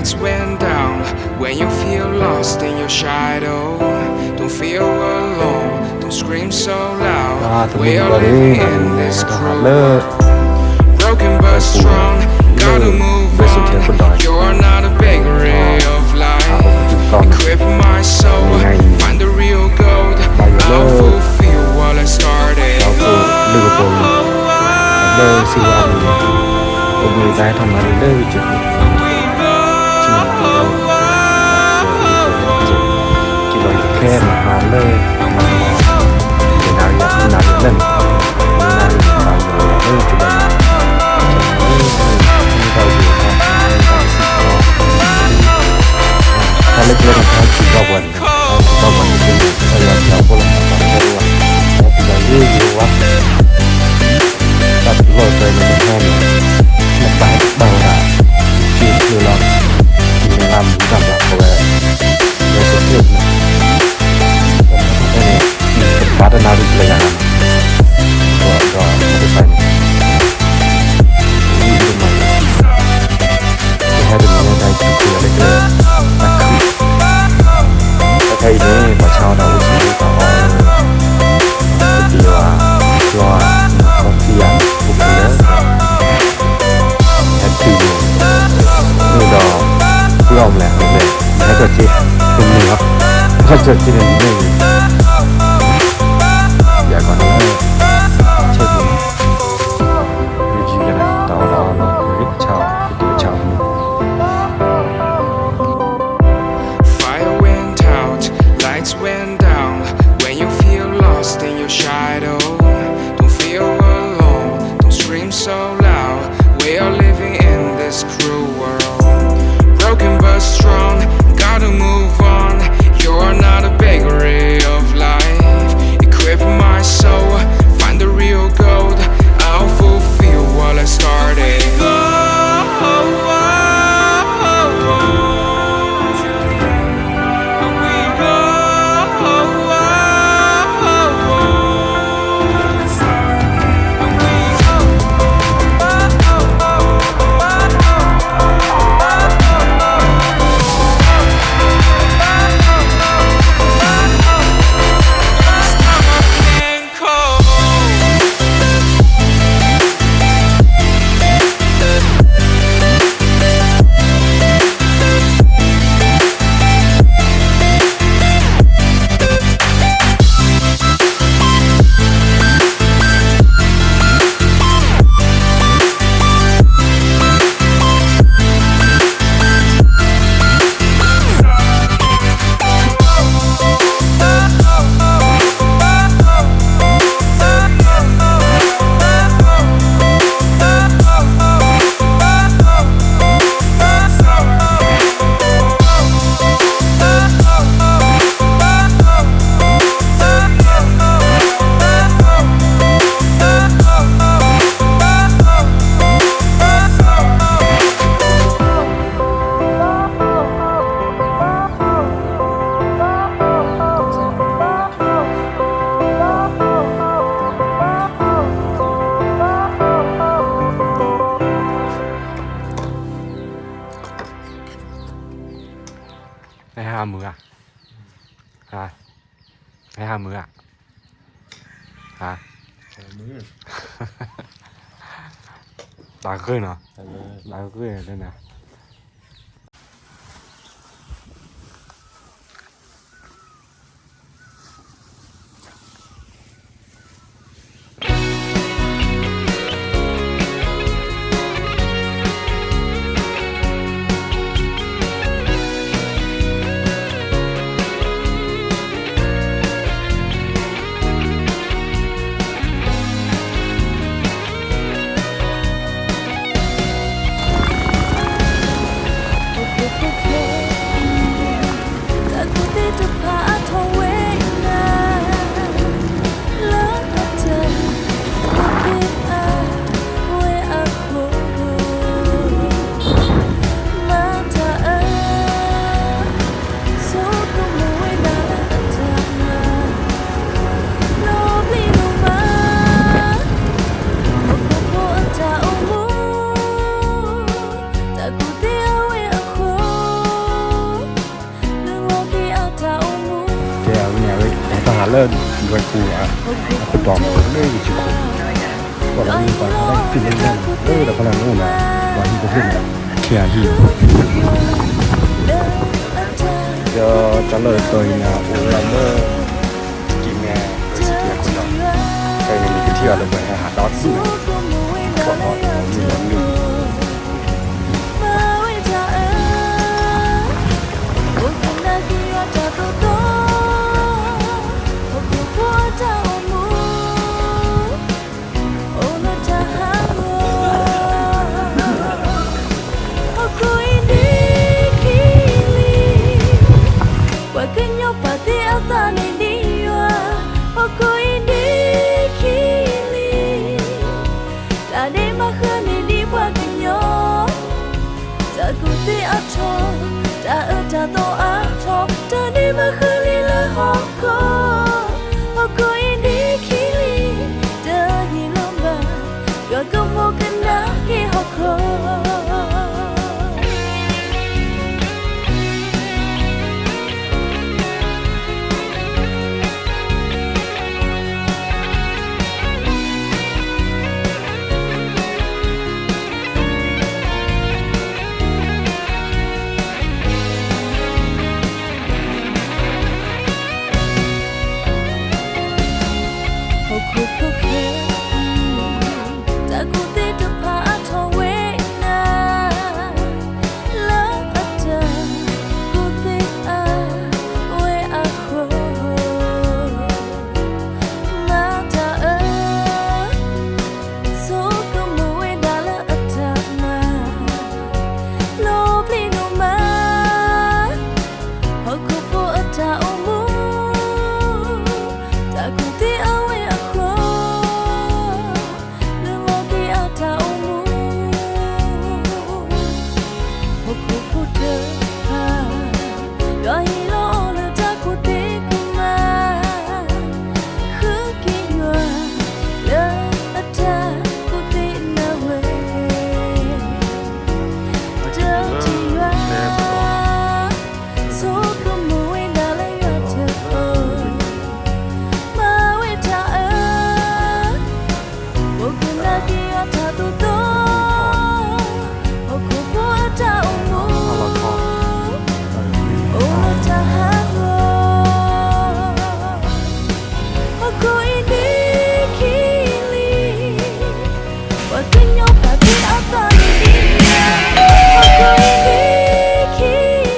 Lights went down when you feel lost in your shadow. Don't feel alone, don't scream so loud. We're living in this cruel world. Broken but strong, gotta move on. You're not a vagary of life. Equip my soul, find the real gold. I'll fulfill what I started. လၢစံးဝဲအမံၤန့ၣ် ပမ့ၢ်တၢ်ဟဲထီၣ်မၤလၢလၢဂ့ၢ်ကၠိပူၤ ထံၣ်န့ၣ် ကလီၤယခဲမဟါလၢ တနၣ်ရံၣ် နၣ်ရံၣ်လၢန့ၣ် နၣ်ရံၣ်လၢန့ၣ် မ့ၢ်တၢ်ဝံၤ တၢ်လၢကလၢတၢ်စံးထီၣ်ပှၤန့ၣ် တၢ်စံးထီၣ်ပှၤန့ၣ် တၢ်လၢပျၢၤဖိလီၤ တၢ်ဖဲဝဲ တၢ်ပျၢၤဂ့ၤဂ့ၤဝဲ တၢ်ပျၢၤလီၤသဲန့ၣ် နဟဲန့ၣ် နပာ်တဘၣ်ဝဲဒၣ် က့ၤဖျိလီၤ နလၢမူတၢ်ပျၢၤဖိဝဲ ဝဲစ့ၢ်ကီးန့ၣ် ဖဲန့ၣ် ကပာ်တနၣ်ရံၣ်ပျၢၤယၤလီၤ ဒီး ဒီး မၤတဖၣ်န့ၣ် ယဟဲတနံၤညါ တၢ်ယူၤဃုာ်လၢကလၢ တၢ်ခုၣ် တၢ်ခဲအံၤန့ၣ် ပှၤဆါဝဲဒၣ်အိၣ်ဆူၣ်တၢ်အီၣ် တပျံၤဝဲ ကျီ coffee ယၤ အိၣ်ဖဲလၢ ဟဲတုၤန့ၣ် မ့ၢ်ဒီး ပှၤအီၣ်မလဲၣ် မ့ၢ် ဟဲကီၢ်စ့ တမ့ၢ်လီၤ ဟဲကီၢ်စ့န့ၣ်မ့ၢ် ယၤကီးန့ၣ် ဆဲးပူၤ ယူၤကနၣ် တၢ်အီၣ်တၢ်အီလီၤ ဂ့ၤဆါ ကတုၤဆါမုၢ် Fire went out, lights went down. When you feel lost in your shadow, don't feel alone, don't scream so loud. We are living in this cruel world. Broken but strong, gotta move on. You're not a vagary of life. Equip my soul, find the real gold. I'll fulfill what I started.ဟဲဟးမုာ်ဧါ, ဟဲဟးမုာ်ဧါ, တၢ်ဂ့ၢ်နီၤ, တၢ်ဂ့ၢ်န့ၣ် လၢဒွဲၣ်ပူၤ အခိၣ်တီမး လၢယကံခိၣ် ကီၢ်ဒီးမ့ၢ်ပှၤဟးလၢကံလၢညါန့ၣ် လၢတၢ်ဖီလာ်န့ၣ်အိၣ်နီၤ ပှၤဟံၣ်ဖိဃီန့ၣ် ခံဂၤဟံၣ် ဒီးတၢ်လၢတတီၤအံၤန့ၣ် အိၣ်ဝဲဒၣ်လၢ က့ၤမဲ city အခိၣ်တီ ခဲအံၤန့ၣ် ယကထံၣ်အီၤလၢပှၤဟဲဟးဒီးဆူၣ်န့ၣ် ခီၣ်အီၤမုၢ်လီၤမုၢ် မၤဝဲတၢ်အၢ အိၣ်ကနၣ်က့ၤယွၤတၢ်သိၣ်တၢ်သီ ဟီၣ်ခိၣ်ဖိအတၢ်အိၣ်မူ အိၣ်လၢတၢ်ဟးဂီၤ ဟီၣ်ခိၣ်အံၤဒ်ခံလံ ပှၤကညီပာ်သ့အသးန့ၣ်ဒ်ယွၤ ဟီၣ်ခိၣ်အံၤဒ်ခံလံ တၢ်ဒ့မၤဃၢၤန့ၣ်ဒ်ပှၤကညီ တၢ်ကူၣ်သ့အါထီၣ် တၢ်အၢတၢ်သီအါထီၣ် တၢ်ဒ့မၤဃၢၤန့ၣ်လၢဟီၣ်ခိၣ်